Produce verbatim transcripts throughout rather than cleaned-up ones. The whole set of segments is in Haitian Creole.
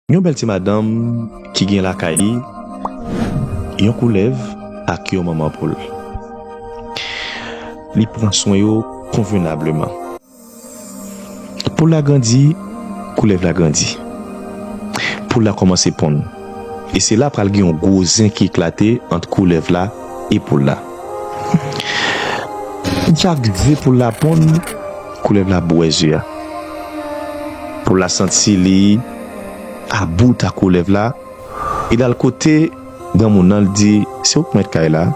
Yon bèl ti madanm ki gen lakay li yon koulèv ak yon manman poul. Li pran swen yo konvenableman. Poul la grandi, koulèv la grandi. Poul la kòmanse ponn. E se la pral gen yon gwo zen ki eklate ant koulèv la e poul la. Chak ze poul la ponn, koulèv la bwè ze a. Poul la santi li about ak koulèv la. Li al kote granmoun nan, li di, "Se ou k mèt kay la?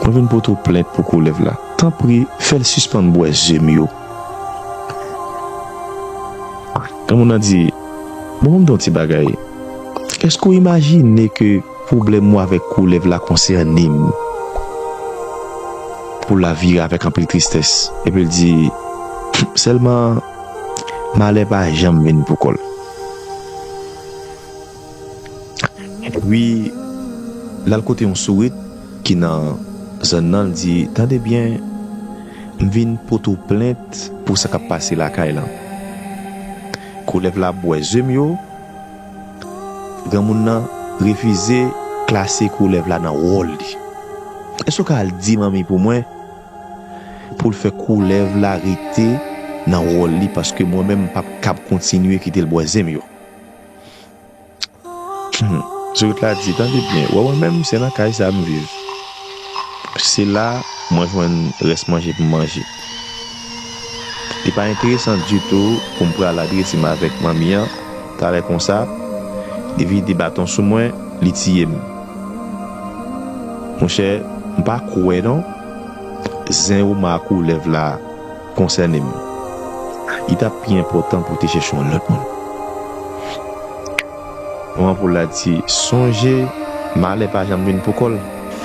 Mwen vin pote w plent pou koulèv la. Tanpri, fè l sispann bwè ze m yo." Granmoun nan di, "Bon, ban m di w yon ti bagay. Èske w imajine ke pwoblèm ou avèk koulèv la konsène m?" Poul la vire avèk anpil tristès. Epi l di, "Sèlman, malè pa janm vin pou kò l." Epi, l al kote yon sourit ki nan zòn nan, l di, "Tande byen, m vin pote w plent pou sa k ap pase lakay lan. Koulèv la ap bwè ze m yo, granmoun nan refize klase koulèv la nan wòl li. Èske w ka al di manmi pou mwen pou l fè koulèv la rete nan wòl li, paske mwen menm m p ap kab kontinye kite l bwè ze m yo?" Hmm. Sourit la di, "Tande byen, wè mwen menm, se nan kay sa a m viv. Se la mwen jwenn rès manje pou m manje. Li pa enteresan ditou pou m pral adrese m avèk manmi an, talè konsa, li vide baton sou mwen, li tiye m. Monchè, m pa kwè non, zen ou ma koulèv la konsène m. Li t ap pi enpòtan pou w te chèche yon lòt moun." Manman poul la di, "Sonje, malè pa janm vin pou kò l."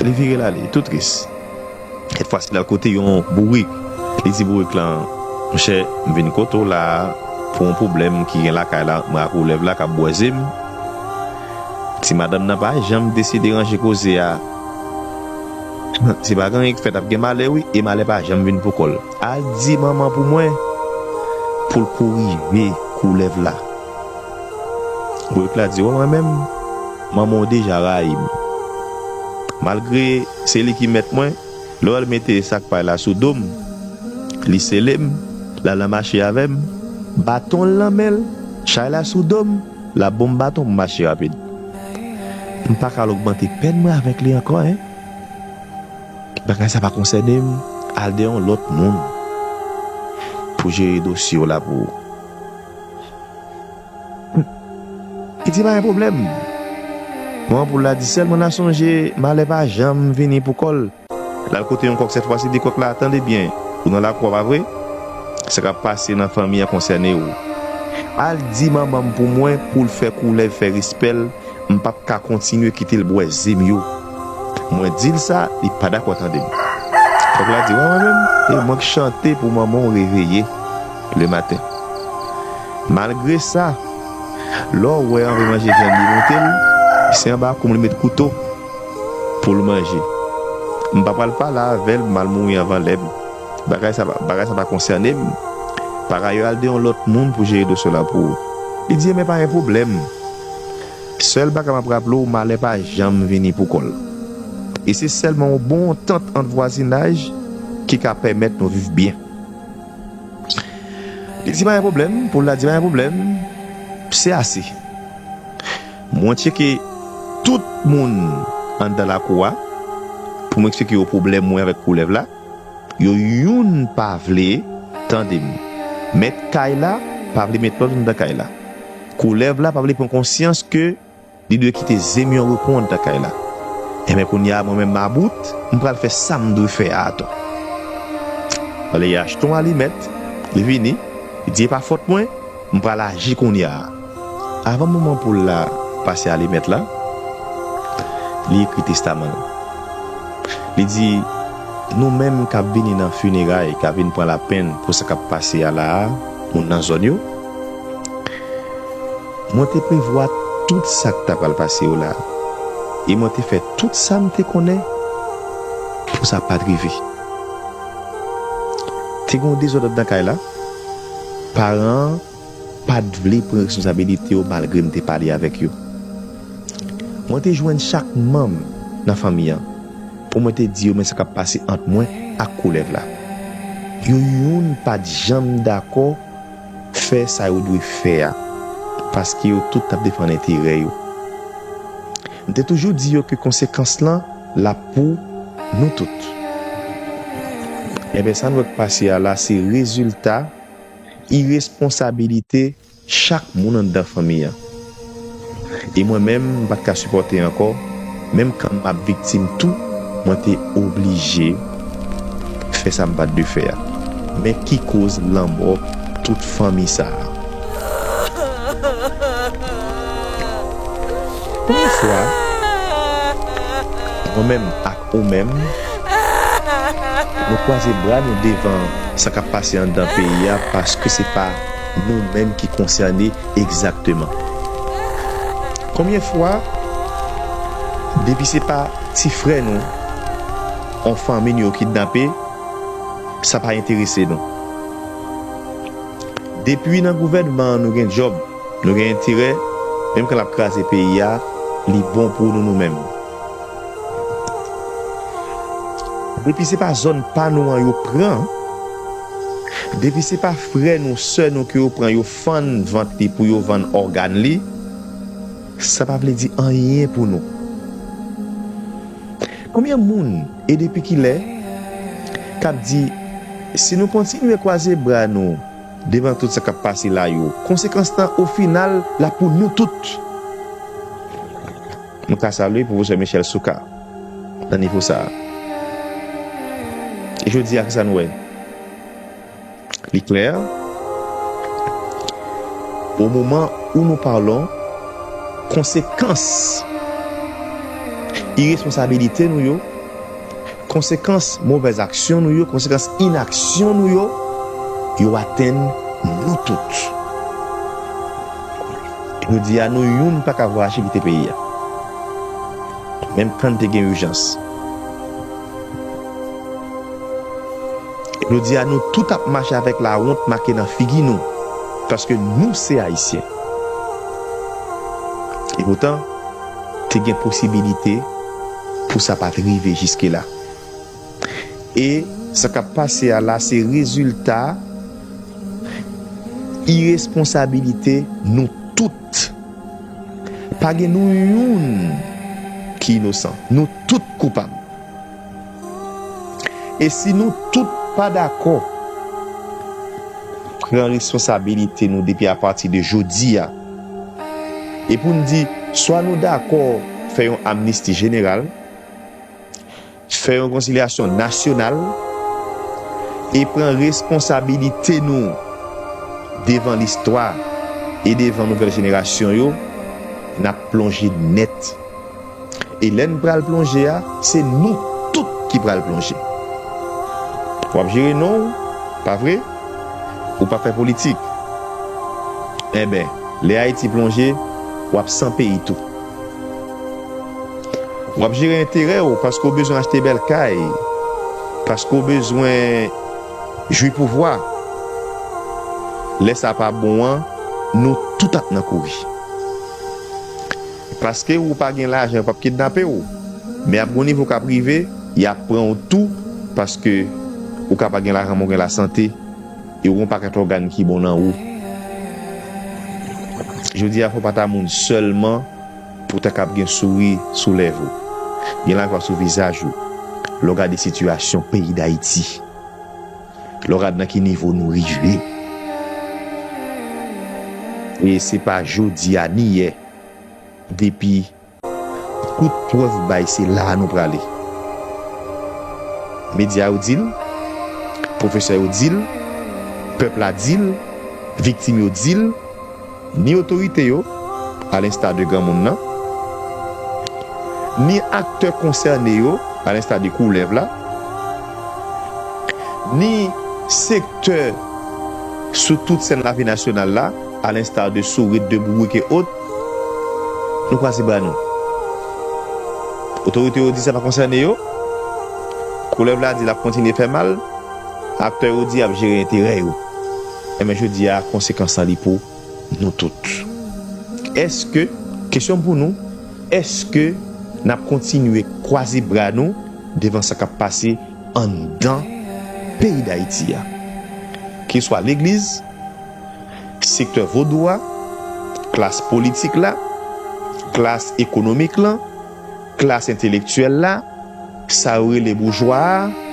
Li vire l ale, tou tris. Sèt fwa si, l al kote yon bourik. Li di bourik lan, "Monchè, m vin kote w la a pou yon pwoblèm ki gen lakay la ant mwen ak koulèv la k ap bwè ze m. Ti madanm nan pa janm deside ranje koze a. Si pa gen anyen k fèt, ap gen malè wi, e malè pa janm vin pou kò l. Al di manman pou mwen, pou l korije koulèv la." Bourik la di, "Wè mwen menm, manman w deja rayi m. Malgre se li ki mèt mwen, lè w wè l mete sak pay la sou do m, li sele m, l al nan mache avè m, baton l nan men l, chay la sou do m, l ap ban m baton pou m mache rapid. M pa ka al ogmante pèn mwen avèk li ankò, en. Bagay sa pa konsène m, al dèyè yon lòt moun pou jere dosye w la pou ou." Li di, "Pa gen pwoblèm." Manman poul la di, "Sèlman n a sonje, malè pa janm vini pou kò l." L al kote yon kòk, sèt fwa si, di kòk la, "Tande byen, ou nan lakou a, pa vre? Sa k ap pase nan fanmi an konsène w. Al di manman m pou mwen, pou l fè koulèv fè respè l, m p ap ka kontinye kite l bwè ze m yo. Mwen di l sa, li pa dakò tande m." Kòk la di, "Wè mwen menm, e mwen k chante pou manman w reveye lematen. Malgre sa, lè w wè anvi manje vyann li monte l, se anba kou m li met kouto pou l manje. M pa pral pale avè l, m al mouri anvan lè m. Bagay sa, bagay sa pa konsène m. Parayè, al de yon lòt moun pou jere dosye w la pou ou." Li di, "Ebyen, pa gen pwoblèm. Sèl bagay m ap raple w, malè pa janm vini pou kò l. E se sèlman yon bon antant ant vwazinaj ki ka pèmèt nou viv byen." Li di, "Pa gen pwoblèm." Poul la di, "Pa gen pwoblèm. Se ase. Mwen tcheke tout moun anndan lakou a pou m eksplike yo pwoblèm mwen avèk koulèv la. Yo youn pa vle tande m. Mèt kay la pa vle met lòd anndan kay la. Koulèv la pa vle pran konsyans ke li dwe kite ze m yo repo anndan kay la. Enben, kounye a, mwen menm m about, m pral fè sa m dwe fè a atò." Li achte yon alimèt, li vini, li di, "E pa fòt mwen, m pral aji kounye a." Avan manman poul la pase alimèt la, li ekri testaman l. Li di, "Nou menm k ap vini nan fineray, k ap vin pran lapenn pou sa k ap pase a la a, moun nan zòn yo, mwen te prevwa tout sa k ta pral pase yo la a. E mwen te fè tout sa m te konnen pou sa pa t rive. Te gen yon dezòd anndan kay la. Paran an pa t vle pran responsabilite yo malgre m te pale avèk yo. Mwen te jwenn chak manm nan fanmi an pou mwen te di yo men sa k ap pase ant mwen ak koulèv la. Yo youn pa t janm dakò fè sa yo dwe fè a, paske yo tout t ap defann enterè yo. M te toujou di yo ke konsekans lan l ap pou nou tout. Enben, sa nou wè k pase a la, se rezilta iresponsabilite chak moun anndan fanmi an. E mwen menm, m pa t ka sipòte ankò, menm kan m ap viktim tou, mwen te oblije fè sa m pa t dwe fè a. Men ki koz lanmò tout fanmi sa a. Premye fwa, mwen menm ak ou menm, nou kwaze bra nou devan sa k ap pase anndan peyi a, paske se pa nou menm ki konsène egzakteman. Konbyen fwa, depi se pa ti frè nou, on fanmi nou yo kidnape, sa pa enterese nou. Depi nan gouvènman an nou gen djòb, nou gen enterè, menm kan l ap kraze peyi a, li bon pou nou, nou menm. Depi se pa zòn pa nou an yo pran, depi se pa frè nou, sè nou ke yo pran, yo fann vant li pou yo vann ògàn li, sa pa vle di anyen pou nou. Konbyen moun e depi kilè k ap di, si nou kontinye kwaze bra nou devan tout sa k ap pase la yo, konsekans lan o final l ap pou nou tout? M ka salye Pwofesè Michel Soukar nan nivo sa a. E jodi a, kisa nou wè? Li klè, au moment où nous parlons, konsekans iresponsabilite nou yo, konsekans movèz aksyon nou yo, konsekans inaksyon nou yo, yo atenn nou tout. Jodi a, nou youn pa ka vwayaje kite peyi a. Menm kan te gen ijans. Jodi a, nou tout ap mache avèk lawont make nan figi nou, paske nou se Ayisyen. E poutan, te gen posibilite pou sa pa t rive jiske la. E sa k ap pase a la, se rezilta iresponsabilite nou tout. Pa gen nou youn ki inosan. Nou tout koupab. E si nou tout pa dakò pran responsabilite nou depi apati de jodi a, e pou n di, swa nou dakò fè yon amnisti jeneral, fè yon rekonsilyasyon nasyonal e pran responsabilite nou devan listwa e devan nouvèl jenerasyon yo, n ap plonje nèt. E lè n pral plonje a, se nou tout ki pral plonje. W ap jere non w, pa vre? Ou pa fè politik. Enben, lè Ayiti plonje, w ap san peyi tou. W ap jere enterè w paske w bezwen achte bèl kay, paske w bezwen jwi pouvwa. Lè sa pa bon an, nou tout ap nan kouri. Paske ou pa gen lajan, yo p ap kidnape w. Men ap gon nivo k ap rive, y ap pran w tou, paske ou ka pa gen lajan, men w gen lasante, e ou gen yon pakèt ògàn ki bon nan ou. Jodi a, fò w pa ta moun sèlman pou w ta kab gen souri sou lèv ou, gen lajwa sou vizaj ou, lè w gade sitiyasyon peyi Dayiti, lè w gade nan ki nivo nou rive. E se pa jodi a ni yè, depi tout prèv bay, se la a nou prale. Medya yo di l, pwofesè yo di l, pèp la di l, viktim yo di l, ni otorite yo, alensta de granmoun nan, ni aktè konsène yo, alensta de koulèv la, ni sektè sou tout sèn lavi nasyonal la, alensta de Sourit, de Bourik e ot, nou kwaze bra nou. Otorite yo di sa pa konsène yo. Koulèv la di l ap kontinye fè mal. Aktè yo di y ap jere enterè yo. Enben, jodi a, konsekans lan li pou nou tout. Èske, kesyon m pou nou, èske n ap kontinye kwaze bra nou devan sa k ap pase anndan peyi Dayiti a? Keswa legliz, sektè vodou a, klas politik la, klas ekonomik lan, klas entelektyèl la, sa yo rele boujwa a,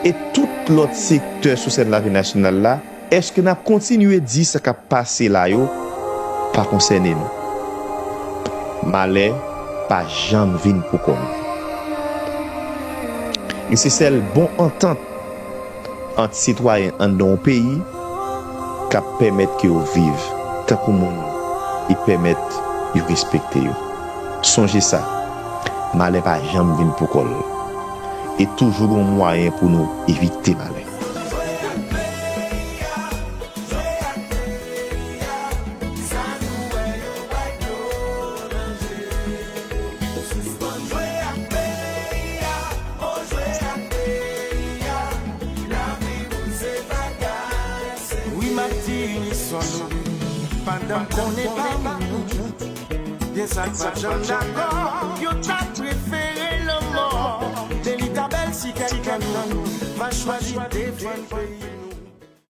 e tout lòt sektè sou sèn lavi nasyonal la, èske n ap kontinye di sa k ap pase la yo pa konsène nou? Malè pa janm vin pou kò nou. E se sèl bon antant ant sitwayen anndan yon peyi k ap pèmèt ke yo viv tankou moun e pèmèt yo respekte yo. Sonje sa, malè pa janm vin pou kò l. E toujou gen yon mwayen pou nou evite malè. Wi, m ap di unisòn, pandan m konnen pa moun, gen sa k pa janm dakò, yo ta prefere lanmò. Men li ta bèl si kèk nan nou va chwazi defann peyi.